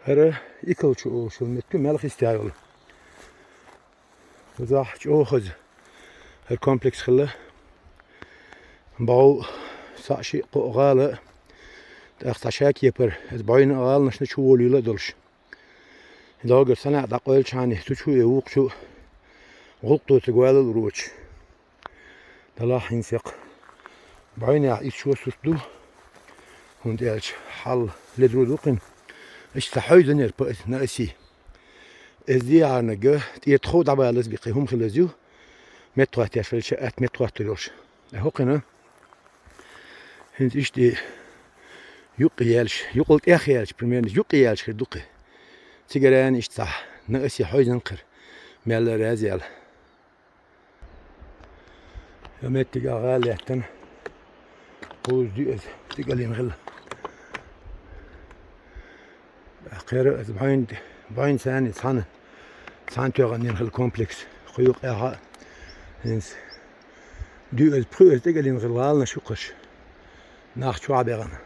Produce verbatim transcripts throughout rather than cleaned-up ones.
ХӀара Икалчу олуш йолу меттиг ю, Малхистехь йолу. Кхузахь чӀогӀа хаза хӀара комплекс хилла. БӀов цхьаъ, шиъ, кхоъ гӀала, тӀаккха цхьа шакепара, иза бӀойн а гӀаланашна чу волийла а долуш. ДӀогара санна дӀакъойлучхьана цу чу а, вукху чу а гӀуллакх доцург валал а вочу. Делахь хӀинца бӀойнехь итт шо сурт ду, хӀунда аьлча хьал ледара ду кхин. Иштта хьойзанера паъ, наъаси. Иза дехьарнага тӀера тхов дӀабалаза бен кхин хӀума хилаза ю, меттахӀоттош велча, атта меттахӀоттор йолуш. Ткъа хӀокхуьнан хӀинца иштта юккъе яьлча, юккъал тӀех яьлча, примерно, юккъе яьлча хир ду кхин. Цигара а иштта цхьа наъаси хьойзанкхира, мелла а раьза яьлла. Я меттиг а гӀала лаьттина, кхузза дуьйцу стигаллина хилла. Кхера аса бӀойн, бӀойн царна цхьана, цхьана тоьхна йина хилла комплекс. Кху юккъехь а хӀинца дуьйцу, пхуьйцу стигаллина хилла гӀаланаш ю кхуш. Нах чохь бехна.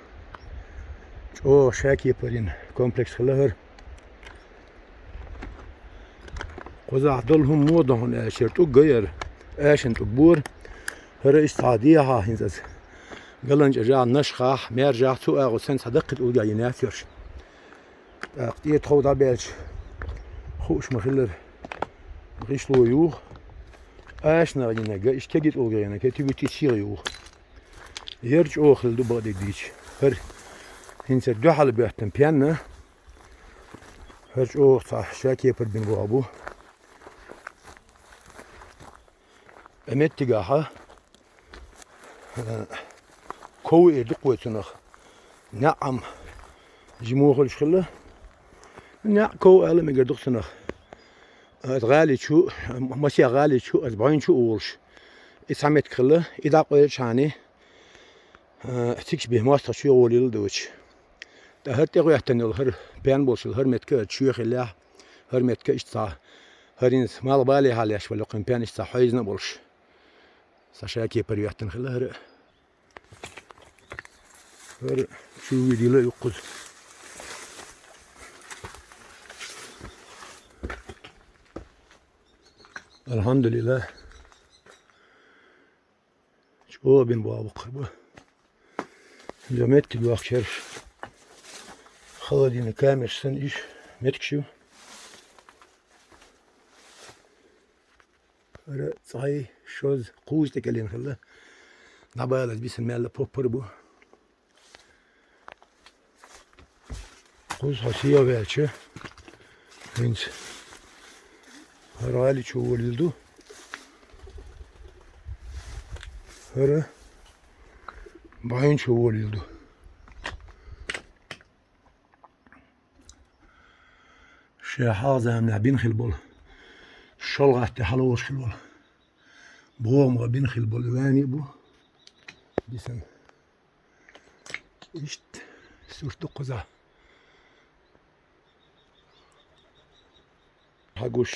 ЧӀогӀа шакепара йина комплекс хилла хӀара. Кхузахь долу хӀума муха ду хьуна аьлча, хӀара тӀулг гайара, аьшна тӀулг бора. ХӀара иштта цхьа дехьа хӀинца аса галанчӀожахь, нашхахь, маьржахь, цу агӀор санна цхьа даккхий тӀулгехь йина яц йоьрш. ТӀаккха тӀера тхов дӀабаьлча, хууш ма-хиллара, гӀишло юха. Аьшнах йинарг, иштта кегий тӀулгах йинарг, кхетий, вуьтий шегӀа юха. ХӀара чӀогӀа хилла ду бакъдерг дийцича. ХӀара хӀинца дуьхьал боьттина пенна. ХӀара чӀогӀа цхьа шакепара бина боху бу. Ткъа меттигахь, э, ков эр ду-кх вай цунах. НеӀ-м жима хуьлуш хилла. НеӀ, ков ала мегар ду-кх цунах. Аса гӀали чу, масех гӀали чу, аса бӀойн чу а волуш. И цхьа меттиг хилла, и дӀакъойлучхьана, а, цигахь бен мостагӀчу чу а волийла а доцуш. ТӀаккха хӀара тӀегӀоьттина йолу, хӀара пен болуш йолу хӀара меттиг а чоь хиллехь, хӀара меттиг а иштта цхьа, хӀара хӀинца малхбалехьа леш валу кхин пен иштта цхьа хьойзна а болуш. Цхьа шакепара йоьттина хилла хӀара. ХӀара чу вийдийла а ю-кх кхуза. Алхьамдулиллах. ЧӀогӀа бина боху бу-кх хӀара бу. Иза меттиг йохкуш ерш. Холодильный камераш санна уьш меттигаш ю. ХӀара цхьа, шозза, кхузза тӀекӀелина хилла. ДӀабалаза бисина мелла поппар а бу. Кхузза хьо сехьа ваьлча, хӀинца хӀара гӀали чу волийла ду. ХӀара бӀойн чу волийла ду. Ша хьалха заманахь бина хилла болу, шолгӀатта хьалаволуш хилла волу, богӀамгӀа бина хилла болу лами а бу бисина. Иштта сурт ду кхузахь. Хьан гуш,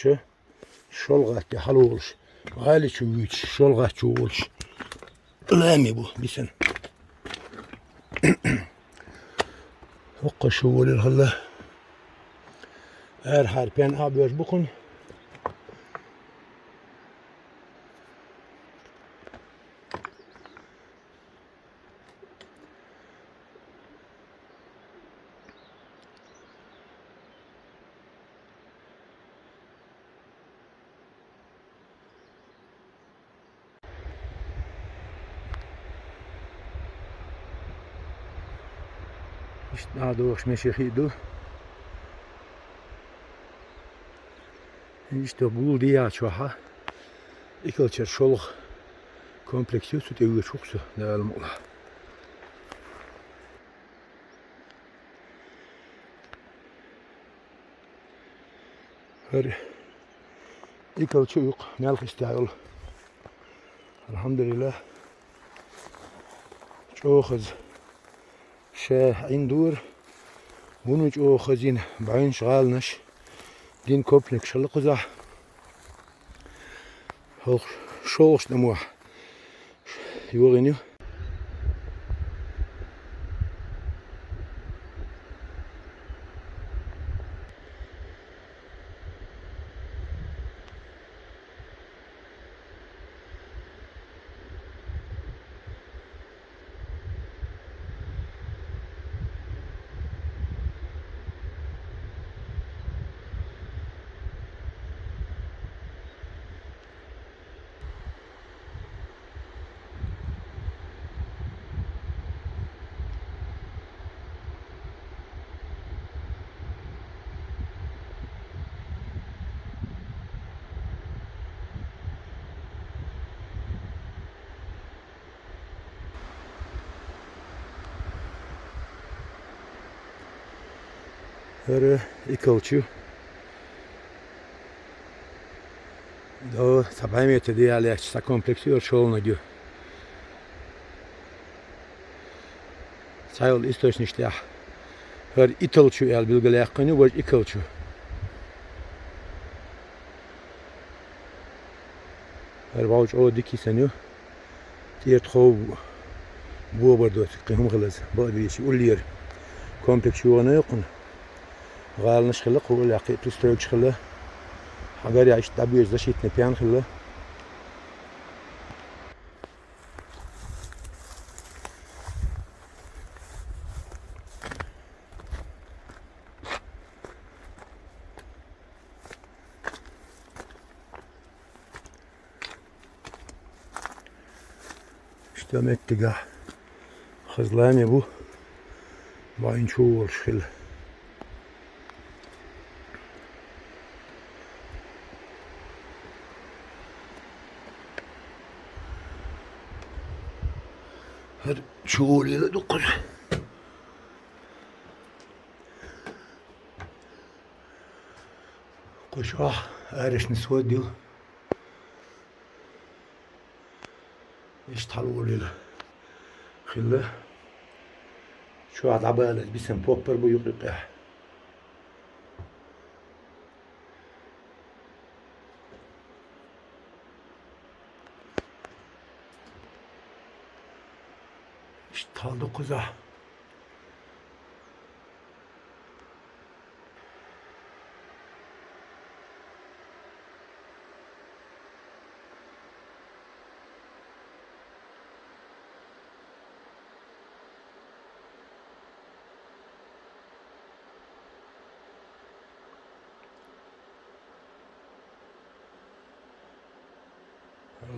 шолгӀатта хьалаволуш, гӀали чу вуьйцуш, шолгӀатта чу волуш лами бу бисина. ХӀокхо шу волийла хилла. Арахьара пен а боьжна бу кхунна. Иштта дӀадохуш мешехи а ду. Иштта гул дехьа чохь а Икалчара шолгӀа комплекс ю, цу тӀе воьдуш ву-кх со, Дала мукъ лахь. ХӀара Икалчу а ю-кх, Малхистехь йолу. Алхьамдулиллах. ЧӀогӀа хаза. Ша Ӏиндора, вуно чӀогӀа хазийна, бӀаьвнаш, гӀаланаш, дин комплекс хилла кхузахь. ХӀокху шолгӀачу тӀамехь йогӀийна ю. ХӀара Икалчу. До, цхьа бӀаь метр дӀаяла лаьтташ цхьа комплекс ю, хӀара шолнаг ю. Цхьайолу источникаш тӀехь хӀара Италчу аьлла билгалъяьккхина ю, важа Икалчу. ХӀара вовчу чӀогӀа дика йисина ю. ТӀера тхов бобар доцург кхин хӀума хилаза, бакъ бийши уллера. Комплекс йогӀана йоккхуна. ГӀаланаш хилла, кхуо а лаьккхи, пристройкаш хилла. Хьагар яа иштта дӀабоьжу защитный пен хилла. Иштта меттигахь хаза лами бу, бӀаьнчу волуш хила. ХӀара чу волийла дуккхаза. Кху чохь аришна сод ю. Иштта хьалаволийла хилла. Чохь дӀабалаза бисина поппар бу юкъ-юкъехь. Иштта хьал ду кхузахь.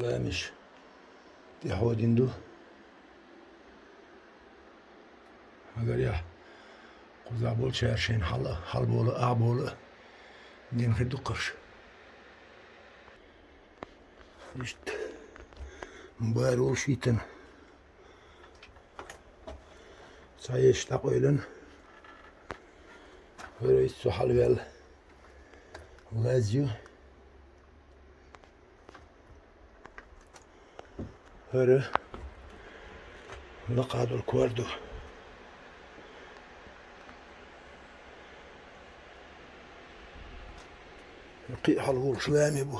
Ламиш тӀехьо дина ду. Агарехь кхузахь болчара шайна хьал, хьалаболу, ахболу а дина хир ду кхарш. Иштта бара волуш йитина. Цхьа еш дӀакъойлина. ХӀара иштта цу хьалаваьлла лаз ю. ХӀара лакхахь долу кор ду. Кхин а хьалаволуш лами бу.